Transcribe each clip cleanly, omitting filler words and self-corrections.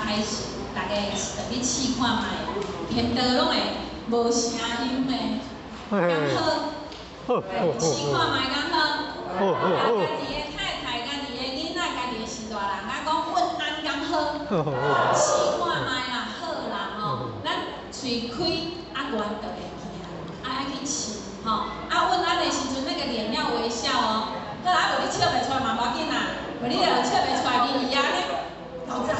開始，逐家就去試看覓，顛倒攏會無聲音的，敢好？試看覓敢好？啊，家己的太太、家己的囡仔、家己的序大人，啊講問安敢好？試看覓啦，好啦吼，咱喙開啊願就會去啦，啊愛去試吼，啊問安的時陣，那個臉要微笑哦。好啊，無你笑袂出來嘛無要緊啦，無你若笑袂出來，面伊按呢，老早，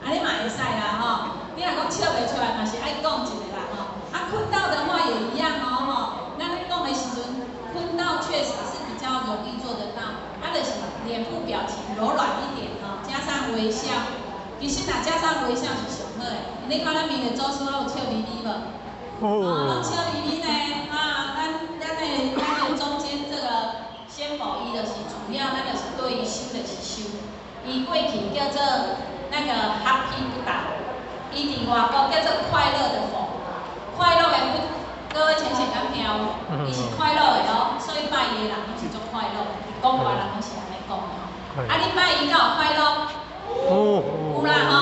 按呢嘛會使啦吼。你若講笑袂出來，嘛是愛講一下啦吼。啊，困到的話也一樣哦吼。咱咧講的時陣，困到確實是比較容易做得到，啊，就是臉部表情柔軟一點吼，加上微笑。其實若加上微笑是上好的。你看咱明月祖師攏有笑眯眯無？哦，攏笑眯眯呢。啊，咱的中間這個仙佛伊就是主要，咱就是對於修就是修。伊過去叫做那個 Happy Buddha，伊佇外國叫做快樂的佛，快樂的佛。各位淺顯敢聽有？伊是快樂的哦，所以拜伊的人攏是足快樂的。講話人攏是按呢講的吼。啊，你拜伊敢有快樂？有啦吼。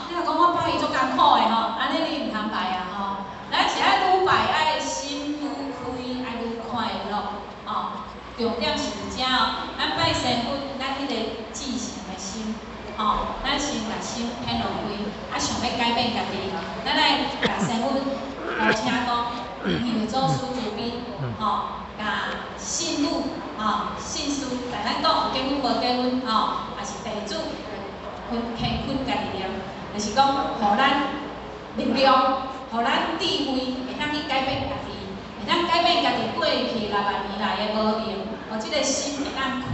你若講我拜伊足艱苦的吼，按呢你毋通拜啊吼。咱是愛愈拜愛心愈開，愛愈快樂哦。重點是佇遮哦，咱拜神佛，咱彼個至誠的心，吼，咱先共心顯露開，啊，想欲改變家己，咱愛共神佛呼請講，明月祖師慈悲，吼，共信女，吼，信士，但咱講有結婚無結婚，吼，也是地主，懇懇懇家己念，就是講，予咱力量，予咱智慧，會當去改變家己。會當改變家己過去6萬年來的無明，予這個心會當開，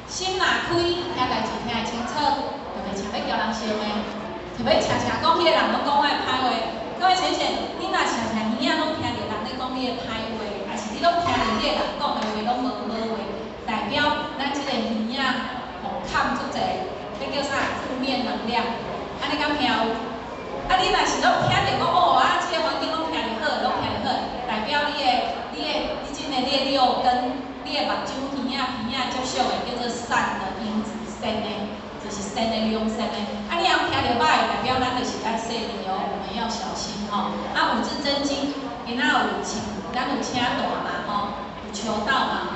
心若開，聽代誌聽會清楚，就袂常欲共人相罵，就欲常常講彼個人攏講我的歹話。各位淺顯，你若常常耳仔攏聽著人咧講你的歹話，抑是你攏聽著彼個人講的話攏無好話，代表咱這個耳仔予崁足濟，彼叫啥？負面能量。按呢敢聽有？啊，你若是攏聽著講哦啊，這個環境攏聽著好，攏聽著好，代表你的、你的、你這個你的六根、你的目睭、耳仔、鼻仔接觸的叫做善的因子，善的，就是善的良善的。啊，你若聽著歹，代表咱就是愛細膩哦，我們要小心吼。啊，五字真經，今仔有請，咱有請大嘛吼，有求道嘛吼。